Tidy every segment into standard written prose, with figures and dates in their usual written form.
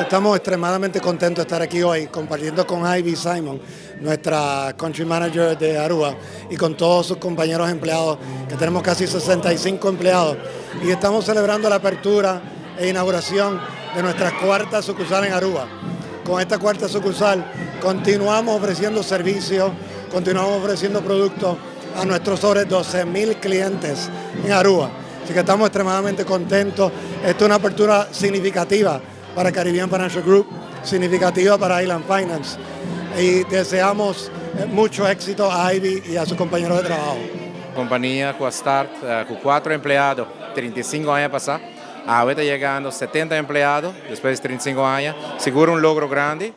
Estamos extremadamente contentos de estar aquí hoy compartiendo con Ivy Simon, nuestra country manager de Aruba, y con todos sus compañeros empleados, que tenemos casi 65 empleados. Y estamos celebrando la apertura e inauguración de nuestra cuarta sucursal en Aruba. Con esta cuarta sucursal continuamos ofreciendo servicios, continuamos ofreciendo productos a nuestros sobre 12 mil clientes en Aruba. Así que estamos extremadamente contentos. Esta es una apertura significativa para Caribbean Financial Group, significativa para Island Finance. Y deseamos mucho éxito a Ivy y a sus compañeros de trabajo. Compania cu a start cu cuater empleado 35 aña pasa. Awor ta yegando 70 empleado despues di 35 aña. Sigur un logro grandi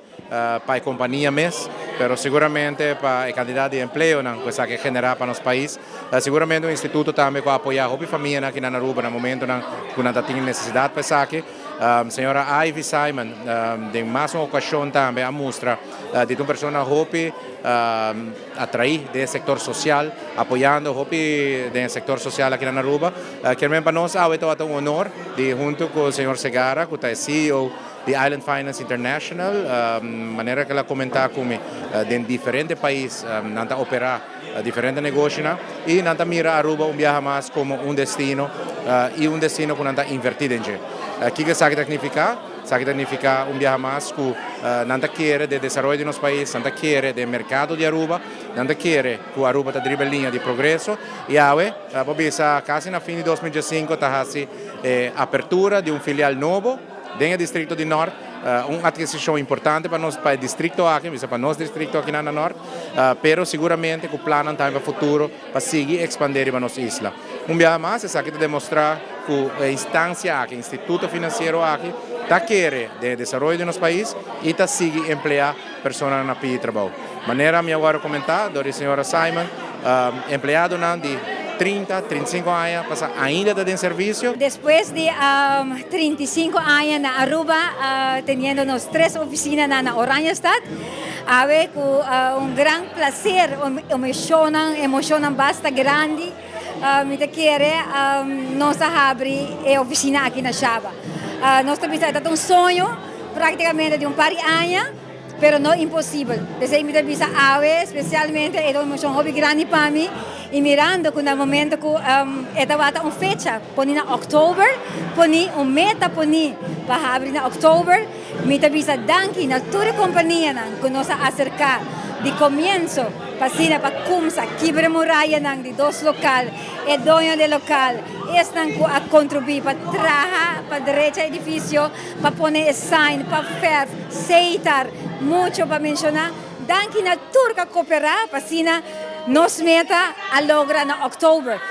pa e compania mes, pero siguramente pa e cantidad di empleo cu esaki ta genera pa nos pais. Siguramente un instituto tambe cu ta apoya e famia aki na Aruba na momento cu nan tin necesidad pa esaki. Señora Ivy Simon, den mas un ocasion tambe a mustra di un persona hopi atrae den sector social, apoyando hopi den sector social aki na Aruba. Kier pa nos ta un honor di hunto cu señor Segara, cu ta CEO di Island Finance International, manera cu el a comenta cu mi, den diferente pais, nan ta opera diferente negoshi y nan ta mira Aruba un biaha mas como un destino y un destino cu nan ta inverti den. Kico esaki ta significa? Esaki ta significa un biaha mas cu nan ta kere den desaroyo di nos pais, nan ta kere den mercado di Aruba, nan ta kere cu Aruba ta riba liña di progreso y awe, pa casi na fin di 2015 ta haci apertura di un filial nobo den districto di Noord, un adquisicion importante pa nos, pa e districto aki, pa nos districto aki na Noord, pero siguramente cu plan tambe pa futuro pa sigui expandi pa nos isla. Un biaha mas, esaki ta demostra cu e instancia aki, instituto financiero aki, ta kere den desaroyo di nos pais y ta sigui emplea persona na pia di trabou. Manera mi a wordo comenta, di señora Simon, empleado di 30, 35 aña, pasa ainda ta den servicio. Despues di 35 aña na Aruba, teniendo nos tres oficina na Oranjestad, awe cu un gran placer, emocion, emocion basta grandi, mi ta kere nos a habri e oficina aki na Shaba. Nos tambe ta un soño practicamente di un par di aña, pero no imposibel. Desde mi bisa awe, especialmente, e un emocion hopi grandi pa mi, y mirando cu na momento cu e tabata un fecha, poni na october, poni un meta poni pa habri na october, mi ta bisa danki na tur compania nan cu nos a acerca di comienso, pa asina pa cuminsa, kibra muraya nan di dos local, e doño di local, esnan cu a contribui pa traha, pa drecha edificio, pa pone sign, pa verf, seitar, mucho pa menciona. Danki na tur cu a coopera, pa asina nos meta a logra na october.